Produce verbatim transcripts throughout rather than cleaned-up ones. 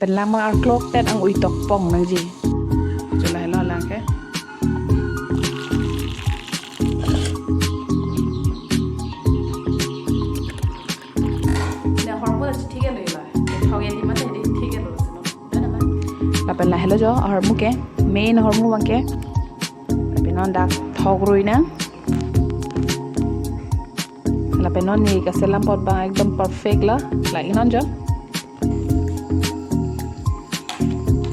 Pen lang abang arklok tet ang ui tokpong nangji. Jo lahelo lang ke. Ne hormu la thik-etlo la. Thok-et di mate di thik-etlo la sino. Dana ma. Lapen lahelo jo hormu ke. Main hormu abang ke. Lapen non dak thok rui nang. Lapen non ne kaselam apot abang ekdom perfect lo. La ingnon jo.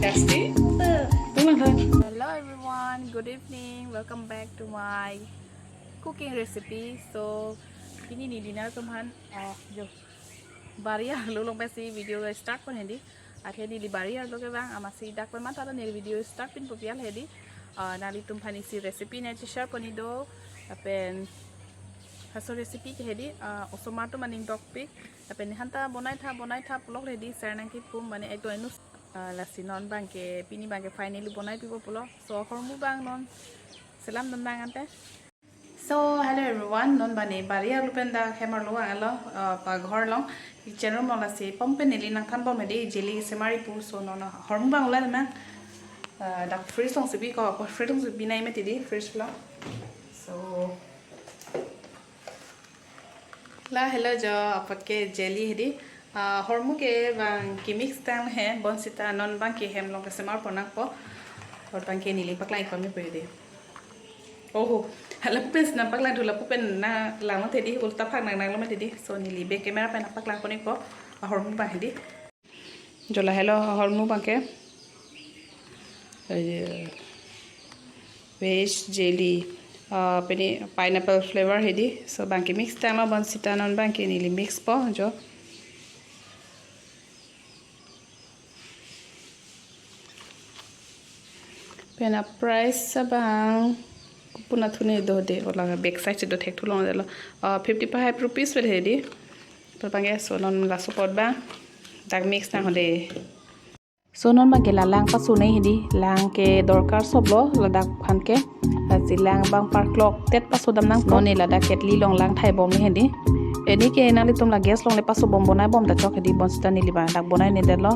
Tasty? Tulang kan? Hello everyone, good evening. Welcome back to my cooking recipe. So, pini ne dinner atum aphan, ah, jo. Bari arlo along pensi video start pon hedi. Athe neli bari arlo ke abang, amatsi dak pen matha neli video start pinpo pi al hedi. Ah, nanglitum aphan isi recipe ne share pon-i do. Lapen halaso recipe ke hedi, ah, osomar atum aning dokpik. Lapen nehanta bonai tha, bonai tha pulo hedi, sir nangkipum mane ekdom inus. Ah, lasi non abang ke, pini abang ke finally bonai pipo pulo. So, hormu abang non selam dam nang ante. So, hello everyone, non abang ne bari arlo pen dak hem arlo vanglo, ah, paghor along, kitchen room along lasi pom pen neli nangthan bom hedi, jelly semari pu, so non hormu abang ulai nang, ah, dak fridge alongsi biko, fridge alongsi binai mati di, fridge along. So, lahelo jo apot ke jelly hedi. Ah, hormu ke abang ke mix tang he, bonsita non abang ke hem along kesemar pon nangpo. Apot abang ke neli paklang ik pame pu hedi. Oho, lapu pen si nangpaklang thu, lapu pen nang lang mati di, ulta phak nang nanglo mati di. So neli back camera pen nangpaklang pon ikpo, ah, hormu abang hedi. Jo lahelo hormu abang ke. Eh, veg jelly, ah, pini pineapple flavor hedi. So abang ke mix tanglo, bonsita non abang ke neli mix po jo. Pen a price abang, kupon athuni do de, ola back side si do thek thu longledetlo. Ah, fifty-five rupees vel hedi. Apot abang ke, so non laso apot abang dak mix nang hedi. So non abang ke la lang paso nei hedi, lang ke dorkar soplo ladak aphan ke. Lasi lang abang parklok tet paso dam nangpo. Non ne ladak ketli along lang thai bom nei hedi. Eni ke nanglitum la gas along le paso bom, bonai bom ta chok hedi, bonsita neli abang dak bonai nedetlo.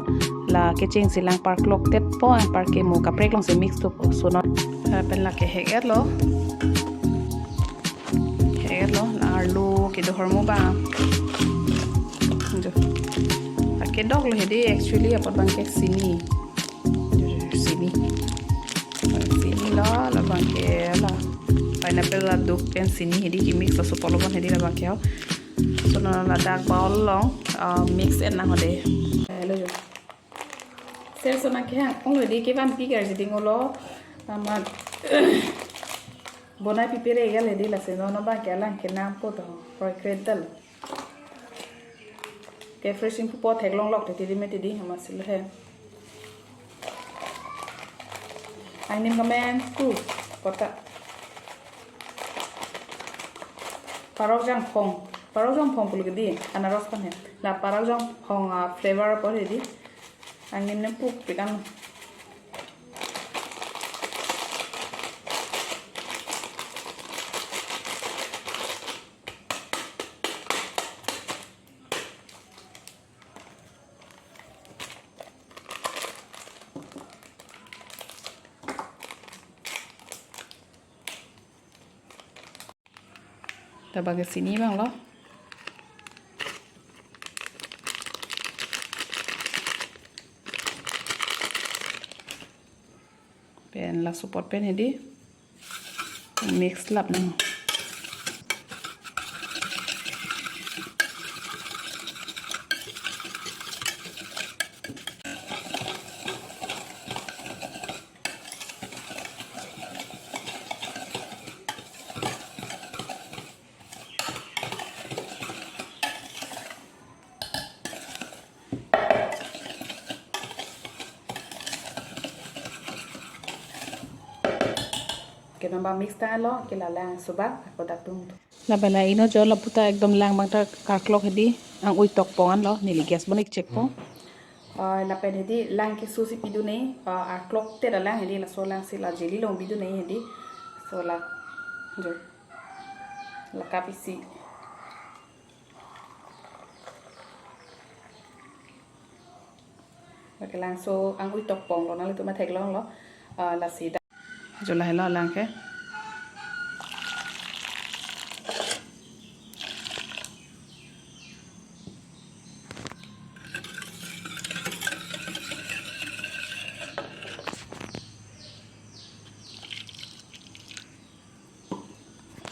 La kecheng si lang parklok tet po, anparke mo kaprek alongsi mix thupo. So non, ah, pen la kehek-etlo. Kehek-etlo, la arlo kedo hormu abang. Jo. La kedoklo hedi actually, apot abang ke sini. Jo, jo, sini. Sini lo, labang ke la pineapple la duk pen sini hedi ke mix laso apotlo bon hedi labang ke ho. So non ladak bowl along, ah, mix et nang hedi. Lahelo jo. Sir so nangkehang onglo di, kevan pi garji ding olo. Amat bonai pipe re gal hedi, lasi non abang ke alang kenam po to. Roi kredel. Ke fresh ing pupo theklonglok te tidi me tidi, amatsi lo he. Angnim kamen ku kota. Parok jangphong. Parok jangphong pulo ke di, anaros aphan he. La parok jangphong, ah, flavor apot hedi. Angnim nem puk pikan. Labang ke sini abang lo. Pen laso apot pen hedi. Mix lap nang. Ke non abang mix tanglo, ke la lang subak, ako dak tung. Labang la ingno jo, lapu ta ekdom lang abang ta karklok hedi, ang ui tokpong anlo, neli gas bon ik chekpong. Ah, lapen hedi lang keso si pidun nei, ah, arklok tet alang hedi, laso alang si la jelly along pidun nei hedi. So la, jo. La cup isi. Kelangso angui tokpong lo, nanglitum theklonglo. Ah, lasi dak. Jula helo lang ke.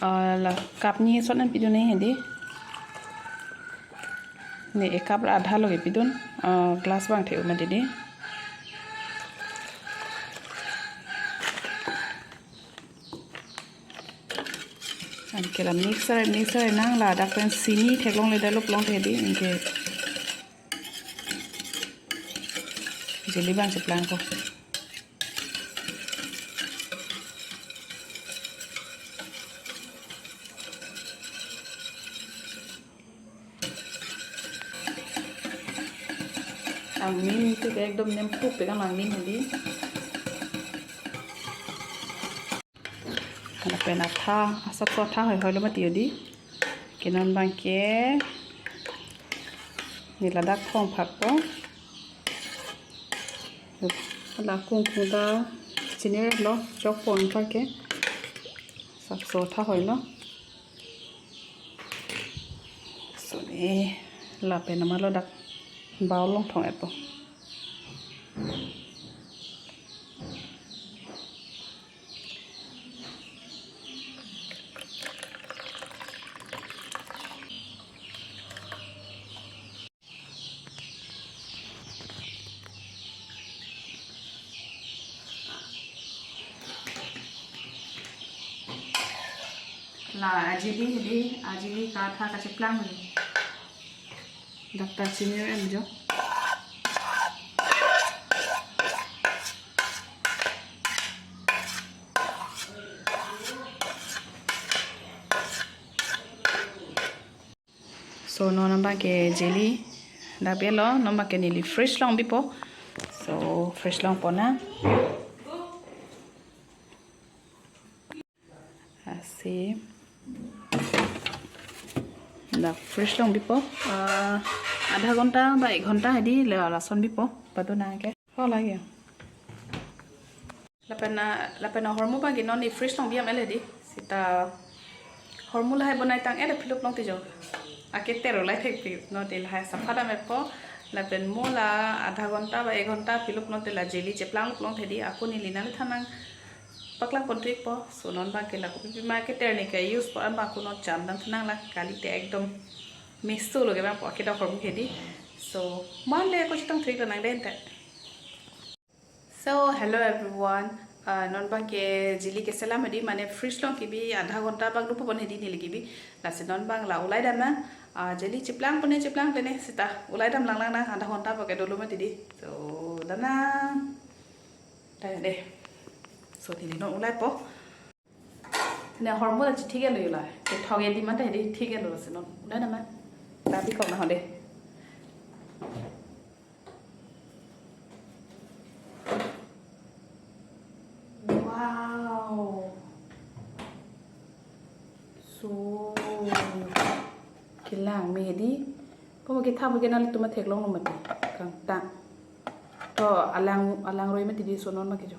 Ah, la cup ni son an pidun ne hedi. Ne e cup ra adha lo ke pidun. Ah, glass bang the uma didi. Anke la mixer, mixer nang ladak pen sini theklongle, dalok longle hedi. Anke jelly bang cheplangpo. Angnin tu ke ekdom nem pup pegang angnin hedi. Lapen atha, asap so atha hoi hoi lo mati hedi. Ke non bang ke ne ladak phong phak po. Hala kungkung ta chinilo, chokpon phak ke. Asap so atha hoi lo. So ne lapen amalo dak bowl along thong-etpo. La ajili hedi, ajili ka atha kacheplang hedi. Doctor senior em jo. So non abang ke jelly dak belo, non abang ke neli fridge along bipo. So fridge along pon nang. Asi. Dak fridge along bipo. Ah, adha ghonta ba ek ghonta hedi le lason bipo. Padu nang ke. Oh, lagi ya. Lapen, ah, lapen ahormu abang ke non ne fridge along biam el hedi. Seta hormu lahai bonai tang el aphi luk long ti jo. Aketer ulai thekpik non te lahai sapha dam-etpo. Lapen mo la adha ghonta ba ek ghonta aphi luk non te la jelly cheplang luk long hedi. Ako neli nangliphan nangpaklang pon thuikpo. So non abang ke la kopi pima aketer ne ke use po an abang ako non cham dam thu nang la, kali te ekdom meso lo ke bang po aketer ahormu hedi. So man le ako chetong thuik lo nang den te. So, hello everyone. Ah, non abang ke jelly keselam hedi, mane fridge along kebi adha ghonta abang dopo pon hedi neli kebi. Lasi non abang la ulai dam nang. Ah, jelly cheplang pon ne cheplang pon ne seta ulai dam lang lang nang, adha ghonta abang ke dolo mati hedi. So, dam nang. Dah deh. So, neli non ulaipo. Ne ahormu ta chethik-et lo yu la. Kethok-et di mate hedi thik-et lo si non. Ulai dam nang. Tapi kok na ho deh. Wow. So. Kelang me hedi. Komo ketha bo ke nanglitum theklong lo mati. Kangtang. To alang, alang roi mati hedi, so non ma ke jo.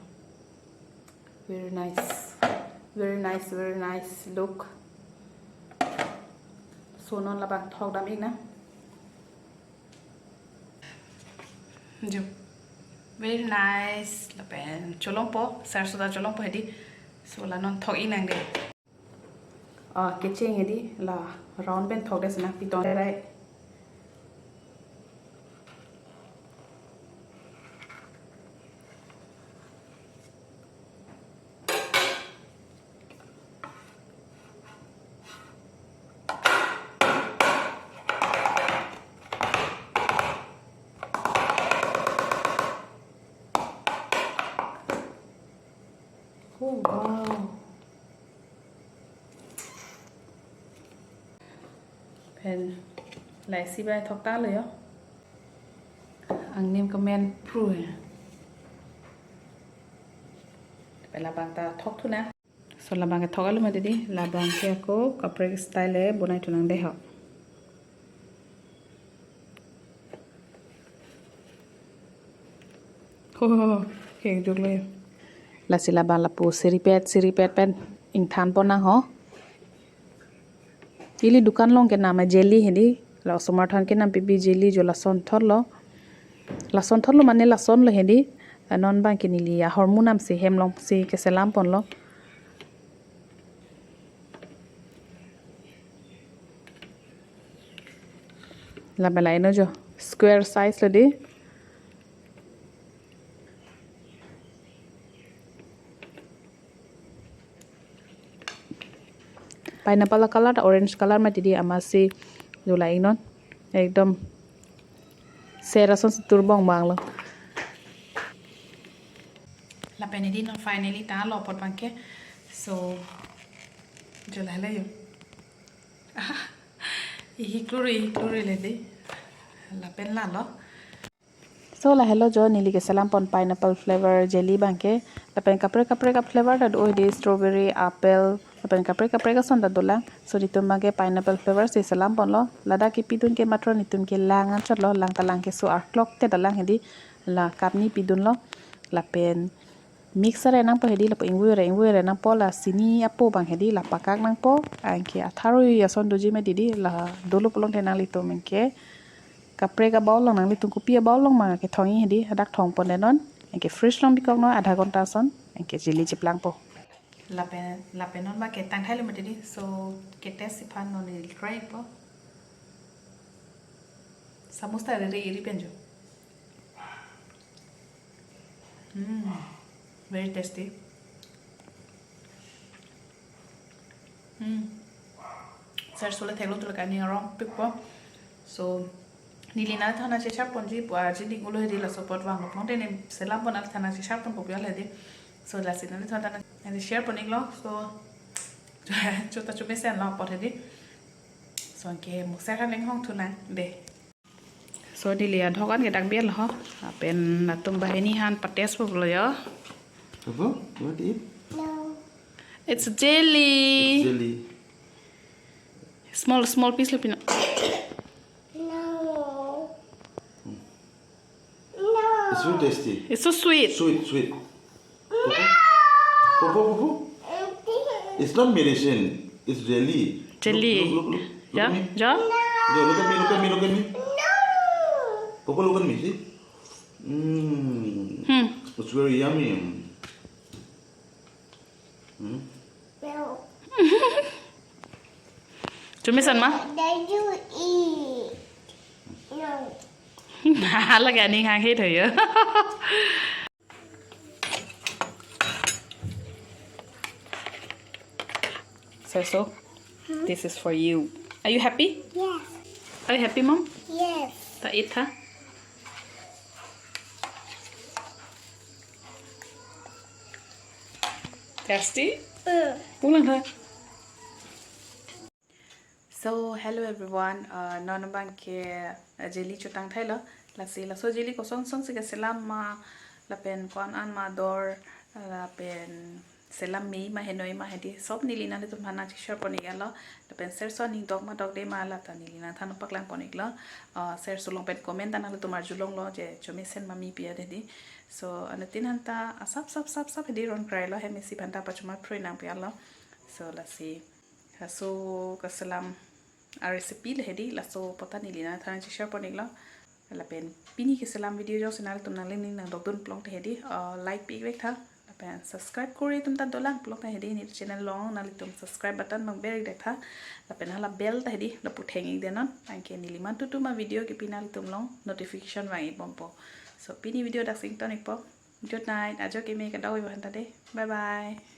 Very nice. Very nice, very nice look. So non labang thok dam-ik nang. Jo. Very nice. Lapen cholongpo, sarso ta cholongpo hedi. So la non thok-ik nang deh. Ah, kecheng hedi la round pen thok deh sena pitong rai. Oh, wow. Pen laisi bai thok ta lo yo. Angnim kemen pru he. Pen labang ta thok thu nang. So labang ke thok-et lo mati hedi, labang ke ako kaprek style le bonai thu nang deh ho. Ho, ho, ho. Keng jok le. Lasi labang lapu siripet, siripet pen ingthan pon nang ho. Ili dukan along kenam a jelly hedi. La osomar than kenam pipi jelly jo lason thotlo. Lason thotlo mane lason lo hedi. Non abangke neli ahormu namsi hem alongsi keselam ponlo. Lapen la eno jo square size lo di. Pineapple color ta orange color mati di amatsi jo la ingnon. Ekdom ser ason si turbong abang lo. Lapen hedi non finally ta lo apot abangke. So, jo lahelo jo. Ihikluri, ihikluri le di. Lapen la lo. So, lahelo jo neli keselam pon pineapple flavor jelly abangke. Lapen kaprek kaprek a flavor ta do hedi, strawberry, apple, lapen kaprek kaprek ason ta dolang. So, netum abangke pineapple flavor si selam ponlo. Ladak kepidun ke matro netum ke lang anchot lo, lang ta lang ke so arklok te ta lang hedi. La cup ni pidunlo. Lapen mix re nangpo hedi, lapu ingvoi re, ingvoi re nangpo, la sini apo abang hedi, la pakak nangpo, anke atharui ason doji mati di, la dolo pulote nanglitum anke kaprek a bowl along nanglitum kopi a bowl along ma kethongji hedi, hadak thong pon de non, anke fridge along bikok non, adha ghonta ason, anke jelly cheplangpo. Lapen, lapen non abangke tangthailo mati di, so ke test si aphan non neli try po. Samus ta rere iri pen jo. Mm, very tasty. Mm. Ser sole theklo tule kani arong pikpo. So, neli nangthan nangcheshare ponji pu arjini ulo hedi laso apot vanglo pulote ne selam pon nangthan nangcheshare ponpo pu hedi. So, lasi nangthan nangcheshare pon iklo. So, chota chumesen lo apot hedi. So, anke mo ser han leng hong thunang de. So, neli adhokan ke dak biar lo ho. Lapen latum banghini aphan patest po lo jo. Apa? What is? No. It's jelly. Jelly. Small, small piece lo pina. No. No. It's very tasty. It's so sweet. Sweet, sweet. Popo? Popo, Popo? It's not medicine. It's jelly. Jelly. Look, look, look, look. Look at me. Jo? Jo? Look at me, look at me, look at me. Popo, look at me, see? Mm. Hmm. It's very yummy. Hmm? Chumesen ma? Then you eat. No. Hala ke aning hang het hoyo. Serso, this is for you. Are you happy? Yes. Are you happy, Mom? Yes. Ta eat tha. Tasty? Mm. Pulang tha. So, hello everyone. Uh, non abangke, uh, jelly chotangthailo. Lasi, laso jelly koson son si keselam ma, lapen ko-an an ma dor, lapen selam mei ma henoi ma hedi. Sob neli nanglitum aphan nangcheshare pon iklo. Lapen serso aning dok ma dokde ma lata neli nangthan paklang pon iklo. Uh, serso along pen comment ta nanglitum arjulonglo je chomesen ma mi pi-et hedi. So, anuttin aphan ta asap sap sap sap hedi ron krailo, hem isi aphan ta pachoma phrui nangpi-et lo. So, lasi, laso keselam a recipe le hedi, laso apot ta neli nangthan nangcheshare pon iklo. Lapen pini keselam video jongsi nanglitum nangli ning nangdokdun pulote hedi, uh, like pi-ik vek tha. Lapen subscribe kori atum ta dolang pulote hedi, neli channel along nanglitum subscribe button abang ber-ik det tha. Lapen hala bell ta hedi, lapu theng-ik det non. Anke neli mantutu ma video kepi nanglitum along notification vang-ik bompo. So, pini video dak si ington ikpo. Good night. Ajo keme kadokave aphan ta de. Bye bye.